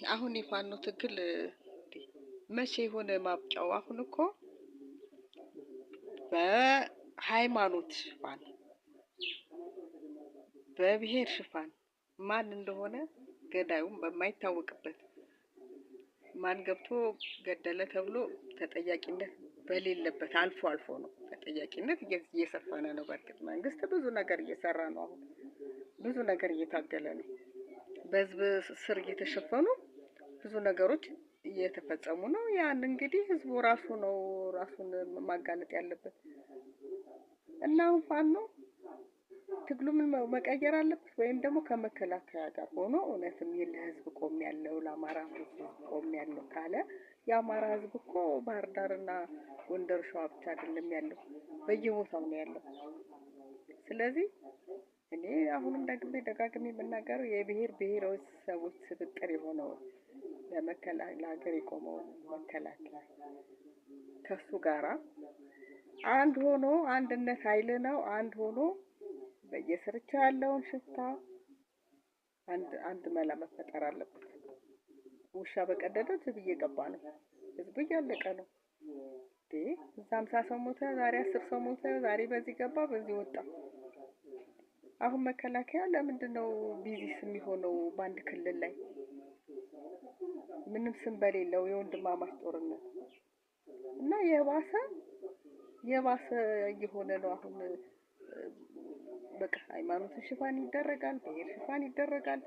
አሁን የፋኖ ትግል መቼ የሆነ ማብቂያው? አሁን እኮ በሃይማኖት ሽፋን፣ በብሔር ሽፋን ማን እንደሆነ ገዳዩም በማይታወቅበት፣ ማን ገብቶ ገደለ ተብሎ ተጠያቂነት በሌለበት፣ አልፎ አልፎ ነው ተጠያቂነት እየሰፈነ ነው። በእርግጥ መንግስት ብዙ ነገር እየሰራ ነው። አሁን ብዙ ነገር እየታገለ ነው። በህዝብ ስር እየተሸፈኑ ብዙ ነገሮች እየተፈጸሙ ነው። ያን እንግዲህ ህዝቡ ራሱ ነው ራሱን ማጋለጥ ያለበት። እና አሁን ፋኖ ትግሉ ምን መቀየር አለበት? ወይም ደግሞ ከመከላከያ ጋር ሆኖ እውነትም ለህዝብ ቆም ያለው፣ ለአማራ ህዝብ ቆም ያለው ካለ፣ የአማራ ህዝብ እኮ ባህር ዳርና ጎንደር፣ ሸዋ ብቻ አይደለም ያለው፣ በየቦታው ነው ያለው። ስለዚህ እኔ አሁንም ደግሜ ደጋግሜ የምናገረው የብሔር ብሔረሰቦች ስብጥር የሆነውን ለሀገር የቆመውን መከላከያ ከሱ ጋራ አንድ ሆኖ፣ አንድነት ኃይል ነው። አንድ ሆኖ በየስርቻ ያለውን ሽፍታ አንድ አንድ መላ መፈጠር አለበት። ውሻ በቀደደው ጅብ እየገባ ነው። ህዝቡ እያለቀ ነው። እዛ 50 ሰው ሞተ፣ ዛሬ 10 ሰው ሞተ፣ ዛሬ በዚህ ገባ፣ በዚህ ወጣ። አሁን መከላከያ ለምንድን ነው busy ስ የሚሆነው በአንድ ክልል ላይ ምንም ስም በሌለው የወንድማማች ጦርነት? እና የባሰ የባሰ እየሆነ ነው አሁን። በቃ ሃይማኖትን ሽፋን ይደረጋል፣ ብሔር ሽፋን ይደረጋል።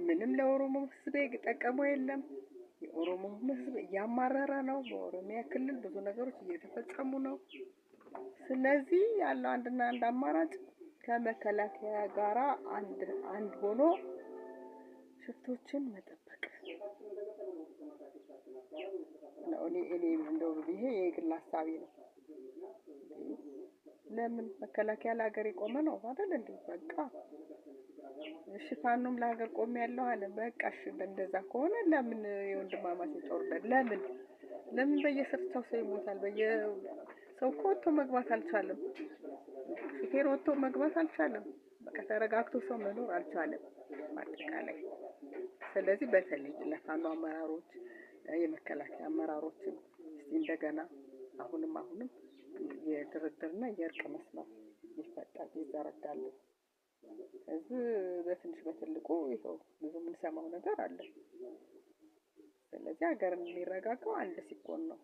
ምንም ለኦሮሞ ህዝብ የጠቀመው የለም። የኦሮሞ ህዝብ እያማረረ ነው። በኦሮሚያ ክልል ብዙ ነገሮች እየተፈጸሙ ነው። ስለዚህ ያለው አንድና አንድ አማራጭ ከመከላከያ ጋራ አንድ አንድ ሆኖ ሽፍቶችን መጠበቅ ነው። እኔ እንደው ይሄ የግል ሀሳቤ ነው። ለምን መከላከያ ለሀገር የቆመ ነው አይደል እንዴ? በቃ እሺ፣ ፋኖም ለሀገር ቆሜ ያለው አለ። በቃ እሺ፣ እንደዛ ከሆነ ለምን የወንድማማች ጦርነት? ለምን በየስርቻው ሰው ይሞታል? በየ ሰው እኮ ወጥቶ መግባት አልቻለም። ሹፌር ወጥቶ መግባት አልቻለም። በቃ ተረጋግቶ ሰው መኖር አልቻለም በአጠቃላይ። ስለዚህ በተለይ ለፋኖ አመራሮች፣ የመከላከያ አመራሮችን እስቲ እንደገና አሁንም አሁንም የድርድርና የእርቅ መስመር ቢፈጠር፣ ቢዘረጋልን። ህዝብ በትንሽ በትልቁ ይኸው ብዙ የምንሰማው ነገር አለ። ስለዚህ ሀገር የሚረጋጋው አንድ ሲኮን ነው።